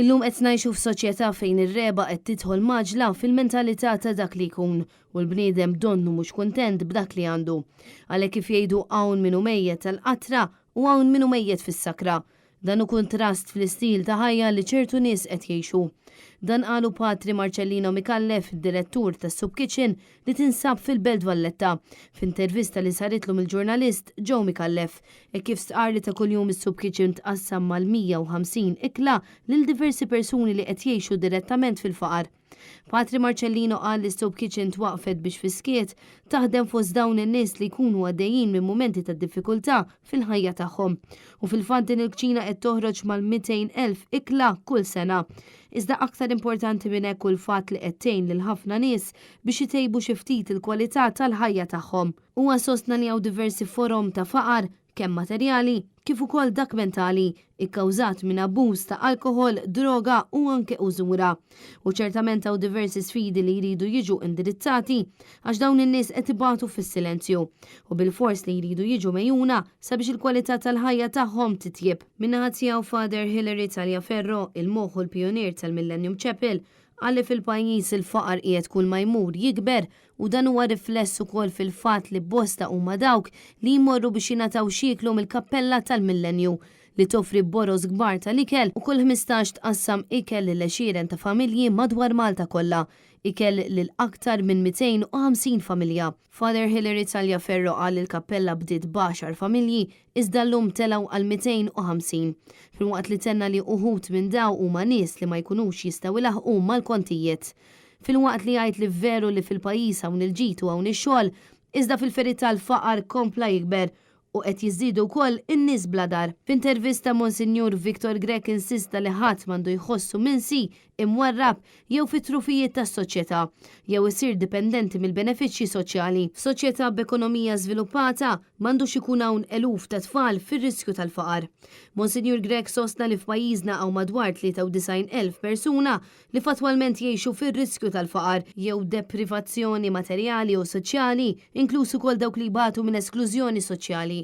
Illum qed ngħixu f'soċjetà fejn ir-regħba qed tidħol mgħaġġla fil-mentalità ta' dak li jkun u l-bniedem donnu mhux kuntent b'dak li għandu. Għalhekk kif jgħidu hawn min hu mejjet għall-qatra u hawn min hu mejjet fis-sakra. Dan hu kuntrast fl-istil ta' ħajja li ċertu nies qed jgħixu. Dan qalu Patri Marcellino Micallef, direttur tas-Soup Kitchen li tinsab fil-Belt Valletta, f'intervista li saritlu mill-ġurnalist Joe Micallef, hekk kif stqarr li ta' kuljum is-Soup Kitchen tqassam mal-150 ikla lil diversi persuni li qed jgħixu direttament fil-faqar. Patri Marcellino qal li s-Soup Kitchen twaqqfet biex fis-skiet taħdem fost dawn in-nies li jkunu għaddejjin minn mumenti ta' diffikultà fil-ħajja tagħhom. U fil-fatt din il-kċina qed toħroġ mal-200,000 ikla kull sena. Iżda aktar importanti minn hekk hu l-fatt li qed tgħin lil ħafna nies biex itejbu xi ftit il-kwalità tal-ħajja tagħhom. Huwa sostna li hawn diversi forom ta' faqar, kemm materjali kif ukoll dak mentali, ikkawżat minn abbuż ta' alkoħol, droga u anke użura. U ċertament hawn diversi sfidi li jridu jiġu indirizzati għax dawn in-nies qed ibatu fis-silenzju u bilfors li jridu jiġu megħjuna sabiex il-kwalità tal-ħajja tagħhom titjieb. Min-naħa tiegħu Father Hilary Taliaferro, il-moħħ u l-pijunier tal-Millennium Chapel, qal li fil-pajjiż il-faqar qiegħed kull ma jmur jikber u dan huwa rifless ukoll fil-fatt li bosta huma dawk li jmorru biex jingħataw x'jieklu mill-Kappella tal-Millenju li toffri boroż kbar tal-ikel u kull 15 tqassam ikel lil għexieren ta' familji madwar Malta kollha, ikel lil aktar minn 250 familja. Father Hilary Taliaferro qal li l-kappella bdiet b'għaxar familji iżda llum telgħu għal 250, filwaqt li tenna li uħud minn daw huma nies li ma jkunux jistgħu jlaħħqu mal-kontijiet. Filwaqt li jgħid li veru li fil-pajjiż hawn il-ġid u hawn ix-xogħol, iżda fil-verità l-faqar kompla jikber u qed jiżdiedu wkoll in-nies bla dar. F'intervista Monsinjur Victor Grech insista li ħadd m'għandu jħossu minsi, imwarrab jew fit-trufijiet tas-soċjetà, jew isir dipendenti mill-benefiċċji soċjali. F'soċjetà b'ekonomija żviluppata, m'għandux ikun hawn eluf ta' tfal fir-riskju tal-faqar. Monsinjur Grech sostna li f'pajjiżna hawn madwar 93,000 persuna li fattwalment jgħixu fir-riskju tal-faqar jew deprivazzjoni materjali u soċjali, inkluż ukoll dawk li jbatu minn esklużjoni soċjali.